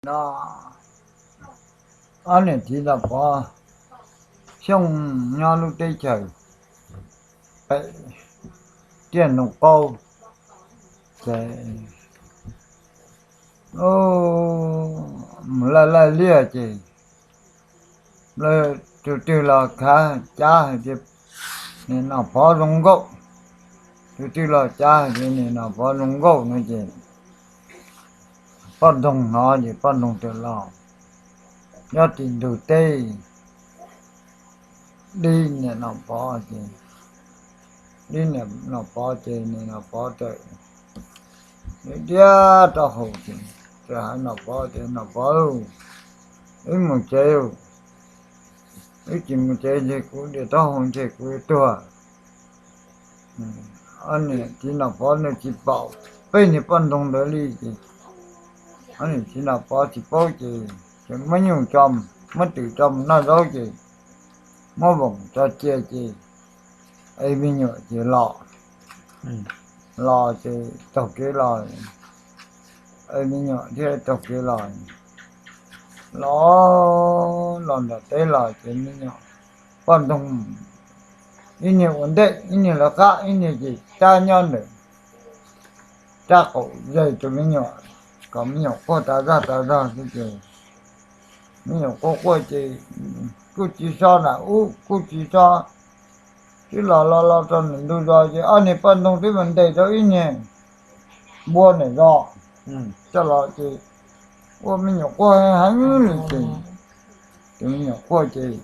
No ob niam txiv Nom Pov Xyooj nyob lub teb chaws pem tiaj Noog Qaub, ces mus laij laij liaj ces tus twg los khav cab hais tias niam Nom Pov zoo nkauj, tus twg los cab hais tias niam Nom Pov zoo nkauj no ces poj ntxoog hnov ces poj ntxoog tawm los nyob tim ntug teb dib niam Nom Pov ces, dib niam Nom Pov ces niam Nom Pov tawm diav rau hauv ces txawm hais Nom Pov tias, Nom Pov, wb mus tsev, wb tsis mus tsev ces kuv diav taub hau ntshe kuv yuav tuag. Ob niam txiv Nom Pov nws tsis pom peb niag poj ntxoog ntawd li ces ob niam txiv Nom Pov tsis paub ces muab nyuj tso, muab twm tso mus noj zaub ces muab voom tso cia ces ev me nyuam ces los, los ces taug kev los, ev me nyuam thiab taug kev los, los, los nram teb los ces me nyuam poj ntxoog ib niag ua ntej ib niag lawv qab ib niag ces cab nyob ntawm rab qaum zais tus me nyuam, kom me nyuam quaj tas zog tas zog xwb ces me nyuam quaj quaj ces kuj tsis so nram ub kuj tsis so, twb los los los rau ntawm ntug zos ces ob niag poj ntxoog twb mus ntes rau ib niag npua ntawm zos coj los ces ua me nyuam quaj heev li ces tus me nyuam quaj ces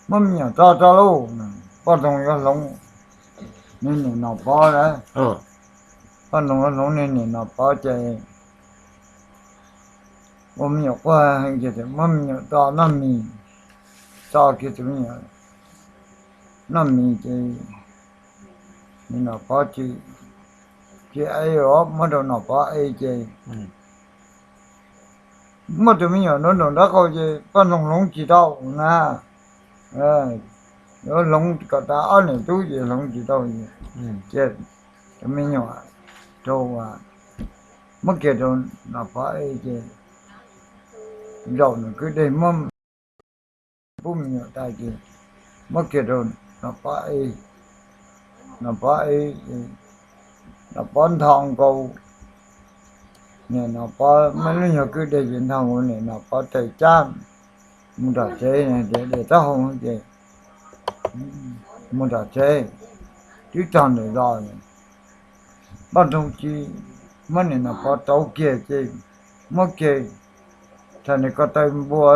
muab me nyuam tso rau lauj, poj ntxoog yuav hloov niag niam Nom Pov lawm, poj ntxoog yuav hloov niag niam Nom Pov ces ua me nyuam quaj heev ces muab me nyuam tso noj mis, tso kiag tus me nyuam noj mis ces niam Nom Pov tsis, tsis ev os, muab rau Nom Pov ev ces muab tus me nyuam nuv nraum nraub qaum ces poj ntxoog hloov tsis tau na, yuav hloov kom tas ob niam tub ces hloov tsis tau ces cia tus me nyuam rau, muab kiag rau Nom Pov ev ces zaum nws kwj deg muab pub me nyuam tas ces muab kiag rau Nom Pov ev, Nom Pov ev, Nom Pov ntho nkaus, niam Nom Pov muab lub nyuag kwj deg ces ntho nkaus niam Nom Pov tais cab mus nram tsev, diav taub hau ces mus nram tsev, twb txog ntawm zos, poj ntxoog tsis, muab niam Nom Pov rauv kiag ces muab kiag txog niag ko taw npua,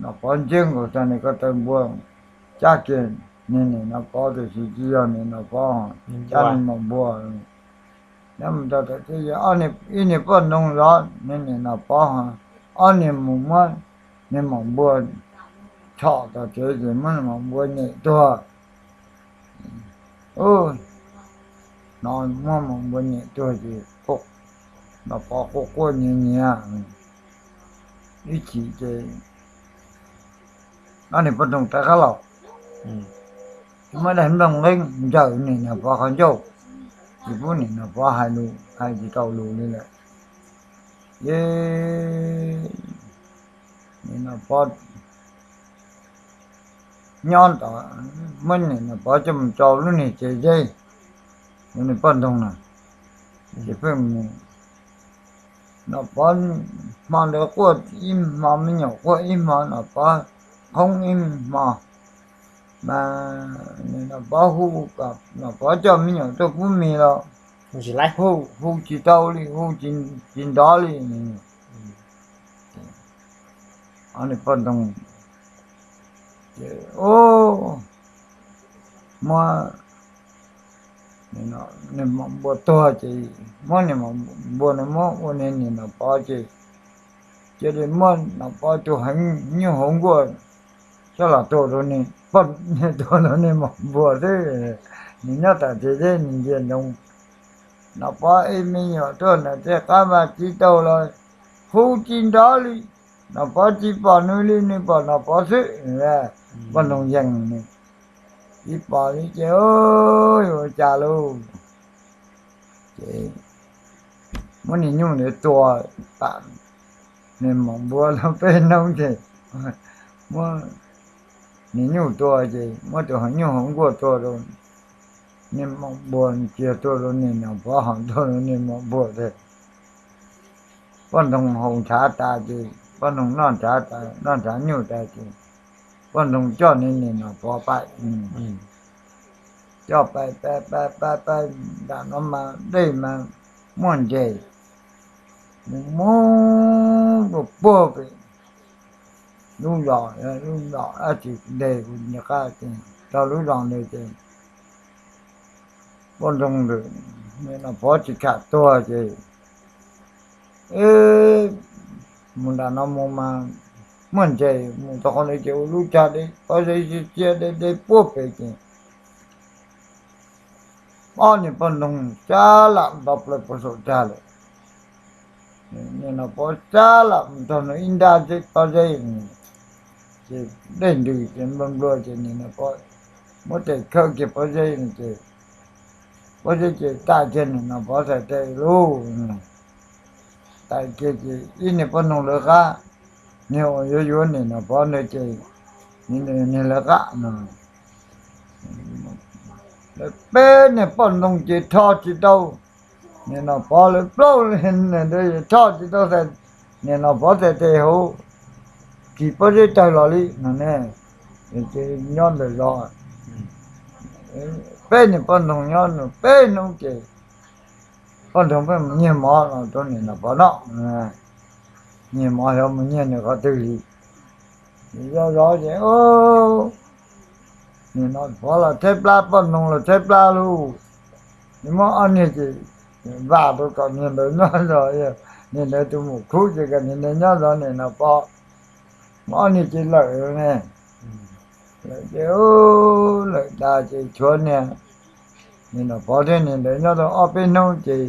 Nom Pov ntsia nkaus txog niag ko taw npua, cab kiag niag niam Nom Pov tiam sis tsis yog niam Nom Pov, cab niag maum npua. Nyob mus rau tom teb ib niag poj ntxoog zov niag niam Nom Pov, ob niag mus muab niag maum npua tshom tom tsev ces muab niag maum npua nyem tuag. Hnov muab maum npua nyem tuag ces Nom Pov quaj quaj nyiav nyiav ib chim ces ob niag poj ntxoog rov qab los, muab daim nplooj nqeeb ntsaws niam Nom Pov qhov ncauj, tsis pub niam Nom Pov hais lus, hais tsis tau lus li lawm. Ces niam Nom Pov nyob tod, muab niam Nom Pov coj mus rau lub niag tsev zeb, lub niag poj ntxoog na, ces pheej mus, Nom Pov hmo ntawd quaj ib hmo, me nyuam quaj ib hmo, Nom Pov qhoob ib hmo, mas Nom Pov hu, Nom Pov coj me nyuam tuaj pub mis los hu tsis tau li, hu tsis nrov li. Ob niag poj ntxoog ces muab niag maum npua tuag ces muab niag maum npua no muab ua niag niam Nom Pov ces cia li muab Nom Pov tus heev nyuj hauv nkuaj coj los tua rau niag, tuag rau niag maum npua xwb. Nws nyob tom tsev zeb nws ntsia ntsoov Nom Pov ev me nyuam tuaj ntawm tej qab vaj tsev taug los hu tsis nrov li. Nom Pov tsis pom nws li, nws pom Nom Pov xwb. Poj ntxoog yees nws tsis pom li ces yuav ua cas lauj? Ces muab niag nyuj ntawd tua, tam niag maum npua lub peb hnub ces muab niag nyuj tua ces muab tus hav nyuj hav nkuaj tua rau niag maum npua, cia tua rau niag nom pov, ho tua rau niag maum npua tas. Poj ntxoog haus ntshav tas ces poj ntxoog noj ntshav tas, noj ntshav nyuj tas ces poj ntxoog coj niag niam nom pov pais, coj pais pais pais pais pais nram no mas dej mas muaj ntses, mus mus puag pem lub zos, lub zos dab tsi nteg kuv nco qab, rau lub zos ntawd ces poj ntxoog ntawm niam nom pov tsis kam tuag ces mus nram no mus mas muaj ntses, mus txog qhov ntawd ces ua lub cag deb pob zeb txiab deb deb puag pem ces ob niag poj ntxoog sab lam nto plaws puag saum cag lawm. Niam nom pov sab lam mus txog nws ib nrab zeb pob zeb, ces dej ntws ces nplua nplua ces niam nom pov muab tes khawb kiag pob zeb ces pob zeb ces tag kiag niam nom pov txhais tes lauj. Tag kiag ces ib niag poj ntxoog lawv qab, niag uas yuav yuav niam nom pov ntawd ces niag lawv qab no, lawv peb niag poj ntxoog ces rho tsis tau niam nom pov, lawv plaub leeg ntawd rho tsis tau niam nom pov txhais tes hauv, kis pob zeb tawg los li no ne. Ces nyob ntawm zos peb niag poj ntxoog nyob peb hnub ces poj ntxoog pheej mus nyiag mov los rau niam nom pov noj, nyiag mov xyov mus nyiag nws qhov twg li. Zov zov ces niam nom pov los tshaib plab, poj ntxoog los tshaib plab lauj. Ces muab ob niag ces vam rau kom niag ntawd nyob zov, niag ntawd tus muam khub ces kom niag ntawd nyob zov niam nom pov. Muab ob niag ces lawm ne. Lawm ces lawm tas ces tshuav niag niam nom pov thiab niag ntawd nyob tau ob peb hnub ces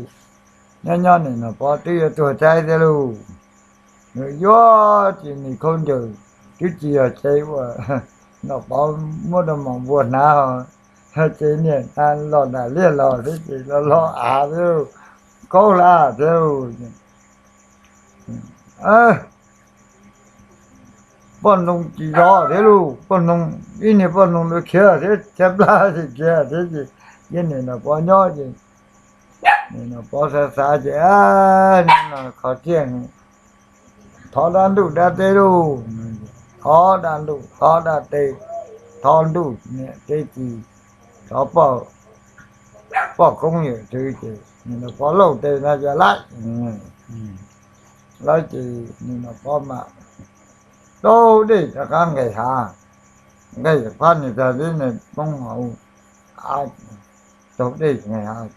nyob nyob niam nom pov twb yuav tuag tshaib thiab lauj. Nws yuav ces nws khaub ncaws twb tsis yog tsev uas nom pov muab rau maum npua hnav, tsev niag hnav los nram liaj los thiab ces los los av thiab, kaub hlab thiab. Poj ntxoog tsis zov thiab lauj, poj ntxoog, ib niag poj ntxoog ntawd khiav thiab, tshaib plab ces khiav thiab ces cia niam nom pov nyob ces niam nom pov xav xav ces, nyob no qhov tiag, thov dab ntuj dab teb lauj, thov dab ntuj thov dab teb, thov ntuj niam teb txiv, thov poj koob yawm tswv ces niam nom pov lauj tes no ces laib, laib ces niam nom pov mas taug dej rov qab nqes hav, nqes phab niag tag teb nws poob hauv av, taug dej nqes hav,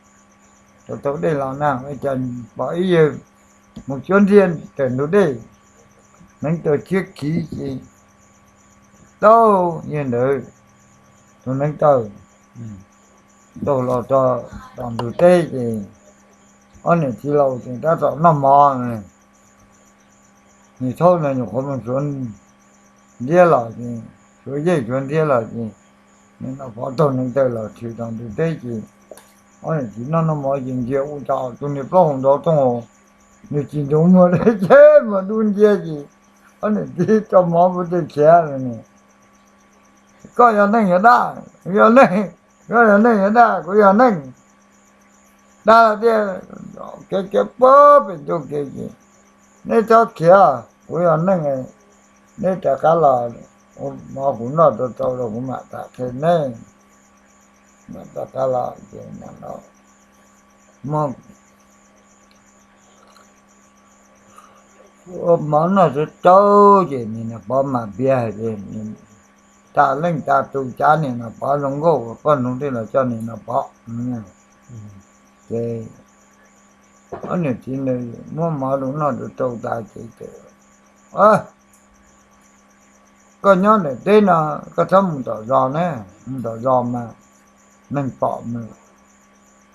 taug dej los na, cas pom ib yawg mus cuab ntiag tawm ntug dej, hneev taw tshiab khiv ces taug yawg ntawd tus hneev taw taug los txog tom ntug teb ces ob niam txiv laus tseem tab tom noj mov. Niag thaub ntawd nyuam qhuav mus suav ntiab los ces, suav yej suav ntiab los ces niam nom pov taug hneev taw los tshwm tom ntug teb ces ob niam txiv noj noj mov ces ntsia ua cas tus niag plaub hau ntov tooj, nws tsis ntsoov muag dab tsi mas dub nciab ces ob niam txiv tso mov pub tej khiav lawm ne. Koj yog neeg yog dab? Yog neeg. Koj yog neeg yog dab? Kuv yog neeg. Dab tias, kev kev puag pem ntug kev ces, neb txhob khiav, kuv yog neeg, neb rov qab los ua mov kuv noj rau tau los kuv mam tham qhia neb, mam rov qab los ces muab mov noj tau tau ces niam nom pov mam piav hais tias tas leej tas tus cav niam nom pov zoo nkauj, poj ntxoog thiaj los coj niam nom pov. Ces ob niam txiv ntawd muab mov rau noj rau tau tas ces, koj nyob ntawm teb no, koj txhob mus tom zos na, mus tom zos mas neeg pom mas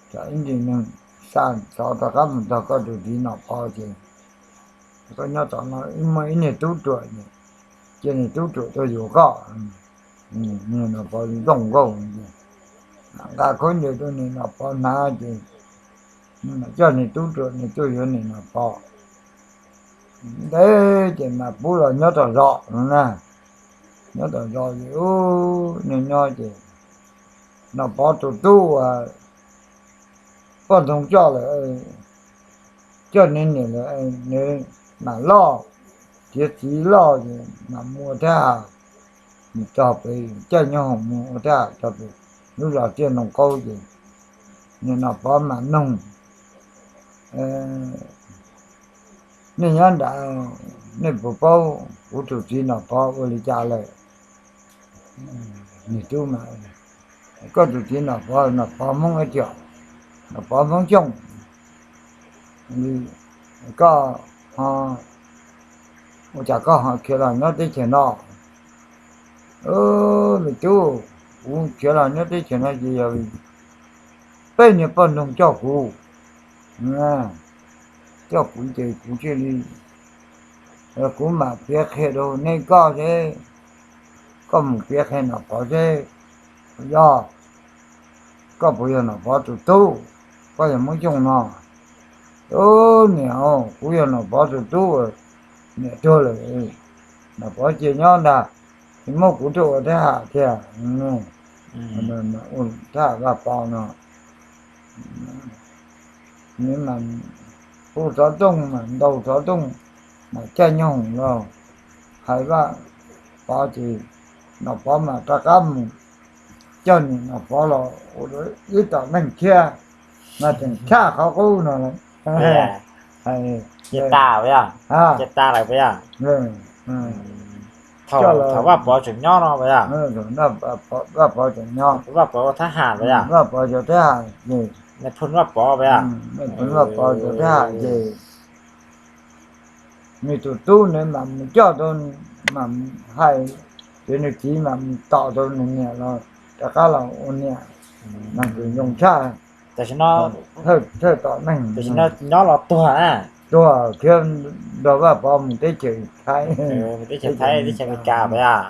tsam ib ntsis neeg xa xov rov qab mus txog koj tus txiv nom pov ces koj nyob tom no muaj ib niag tub ruam, cia niag tub ruam tuaj yuav koj. Niag nom pov zoo nkauj, nqa khaub ncaws rau niag nom pov hnav ces Coj niag tub ruam no tuaj yuav niag Nom Pov ntev ces mas pub los nyob tom zos no na. Nyob tom zos ces nyob nyob ces Nom Pov tus tub uas poj ntxoog coj lawm, coj nws niam lawm, nws mam loj, tiav txiv loj ces mam mus ua thab ham, mus txog pem caij nyob hoom mus ua thab ham txog pem lub zos Tiaj Ntoo Qaub ces niag Nom Pov mam noog, nej nyob nram, nej puas paub kuv tus txiv Nom Pov ua li cas lawm? Niag tub mas, koj tus txiv Nom Pov, Nom Pov Hmoob ib tiam, Nom Pov Hmoob Xyooj, koj ho ua cas koj ho khiav los nyob teb chaws no? Me tub, kuv khiav los nyob teb chaws no ces yog peb niag poj ntxoog coj kuv, coj kuv ces kuv thiaj li, kuv mam piav qhia rau nej koj seb, koj mus piav qhia Nom Pov seb, yog koj puas yog Nom Pov tus tub, koj yog Hmoob Xyooj no? Ub niam, kuv yog Nom Pov tus tub, niam tuag lawm, Nom Pov cia nyob ntag, tsis muab kuv tuaj ua thab ham thiab. Thab ham Vaj Pov no, nws mas hu xov tooj mas ntaus xov tooj mas caij nyob hoom los hais Vaj Pov ces Nom Pov mas rov qab mus coj niam Nom Pov los ua ib tom neeg thiab, mas tseem tshaj qhov qub no. Ces tas, ces tas lawm puas yog? Thaum Vaj Pov tseem nyob no puas yog? Vaj Pov tseem nyob, Vaj Pov ua thab ham puas yog? Vaj Pov cov thab ham ces, Vaj Pov puas yog? Vaj Pov cov thab ham ces nws tus tub nws mam mus coj tau, mam hais, ces nws txiv mam mus tom tau nws niam los rov qab los ua niam, mas tseem zoo tshaj. Tam sim no thawj tom neeg, tam sim no nyob los tuag, tuag khiav nrog Vaj Pov mus teb chaws Thaib, teb chaws Thaib, teb chaws Amelikas puas yog?